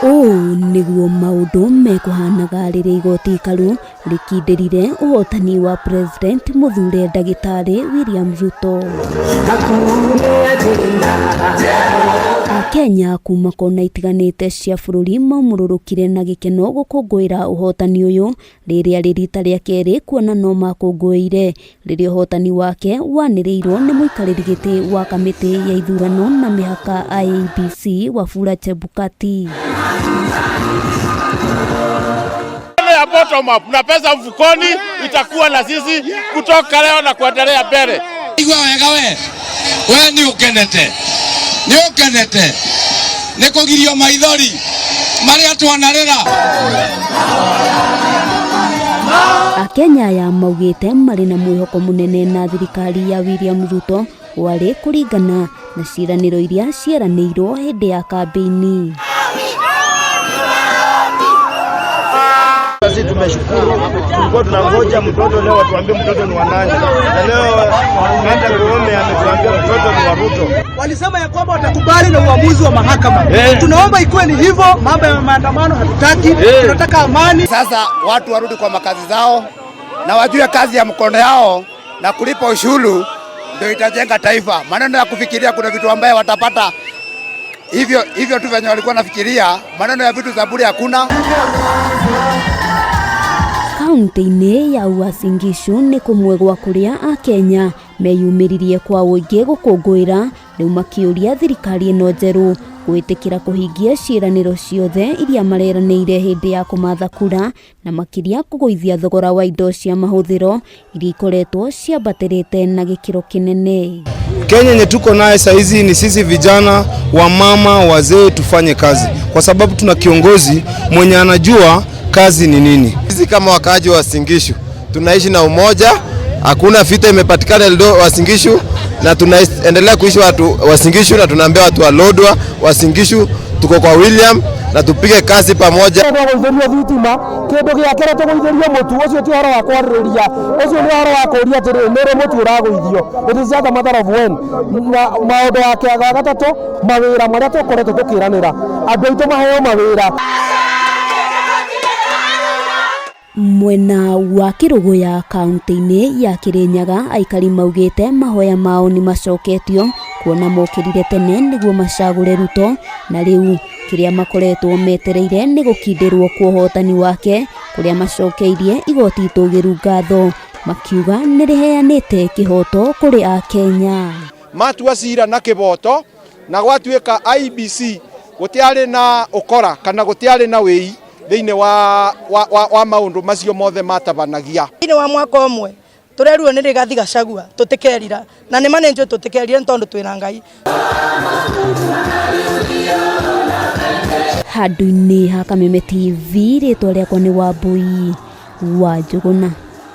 Ũũ nĩguo maũndũ mekũhanaga rĩrĩa igoti ikaru rĩkindĩrire ũhotani wa President mũthure ndagĩtarĩ William Ruto. Akenya kuma kona itiganĩte cia bũrũri maumũrũrũkire na gĩkeno gũkũngũĩra ũhotani ũyũ rĩrĩa rĩ rita rĩa kerĩ kuona no makũngũĩire rĩrĩa ũhotani wake wanĩrĩirwo nĩ mũikarĩri gĩtĩ wa kamĩtĩ ya ithurano na mĩhaka IEBC Wafula Chebukati. Ya bottom up na pesa mfukoni itakuwa na sisi kutoka leo na kuendelea mbele. Igua wega we we nĩ ũkenete nĩ ũkenete nĩ kũgirio maithori marĩa twanarĩra. Akenya aya maugĩte marĩ na mwĩhoko mũnene na thirikari ya William Ruto warĩ kũringana na ciĩranĩro iria cieranĩirwo hĩndĩ ya kambĩini. Sisi tumeshukuru, tulikuwa tunangoja mtoto leo watuambie mtoto ni wa nani, na leo Martha Koome ametuambia mtoto ni wa Ruto. Walisema ya kwamba watakubali na uamuzi wa mahakama. Tunaomba ikuwe ni hivyo. Mambo ya maandamano hatutaki, tunataka amani. Sasa watu warudi kwa makazi zao na wajue kazi ya mkono yao na kulipa ushuru ndio itajenga taifa. Maneno ya kufikiria kuna vitu ambaye watapata hivyo hivyo tu venye walikuwa nafikiria, maneno ya vitu za bure hakuna. Kaunti-inĩ ya Uasin Gishu nĩ kũmwe gwa kũrĩa Akenya meyumĩririe kwa ũingĩ gũkũngũĩra rĩu makĩũria thirikari ĩno njerũ gwĩtĩkĩra kũhingia ciĩranĩro ciothe iria mareranĩire hĩndĩ ya kũmatha kura na makĩria kũgũithia thogora wa indo cia mahũthĩro iria ikoretwo ciambatĩrĩte na gĩkĩro kĩnene. Kenya yenye tuko naye saizi ni sisi vijana, wamama, wazee tufanye kazi, kwa sababu tuna kiongozi mwenye anajua kazi ni nini. Sisi kama wakaaji wa Uasin Gishu tunaishi na umoja, hakuna vita imepatikana Uasin Gishu, na tunaendelea kuishi watu Uasin Gishu, na tunaambia watu wa Lodwar, Uasin Gishu tuko kwa William na tupige kazi pamoja. Tũgũithĩrio thitima kĩndũ gĩa kerĩ tũgũithĩrio mũtu ũcio ti ũhoro wa kwarĩrĩria ũcio nĩ ũhoro wa kũũria atĩrĩrĩ nĩ rĩ mũtu ũragũithio. It is just a matter of when. Na maũndũ ya gatatũ, mawĩra marĩa tũkoretwo tũkĩranĩra andũ aitũ maheo mawĩra. Mwena wa Kĩrũgũya kaunti-inĩ ya Kĩrĩnyaga aikari maugĩte mahoya mao nĩ macoketio kuona mokĩrire tene nĩguo macagũre Ruto na rĩu kĩrĩa makoretwo metereire nĩ gũkindĩrwo kwa ũhotani wake kũrĩa macokeirie igoti itũgĩru ngatho makiuga nĩ rĩheanĩte kĩhoto kũrĩ Akenya. Matua cira na kĩboto na gwatuĩka IEBC gũtiarĩ na ũkora kana gũtiarĩ na wĩi thĩinĩ wa maũndũ macio mothe matabanagia. Thĩinĩ wa mwaka ũmwe tũrerirwo nĩ Rigathi Gachagua tũtikerira na nĩ ma nĩ njũĩ tũtikerira nĩ tondũ twĩna Ngai. Handũ-inĩ ha Kameme TV rĩtwa rĩakwa nĩ Wambui wa Njũgũna.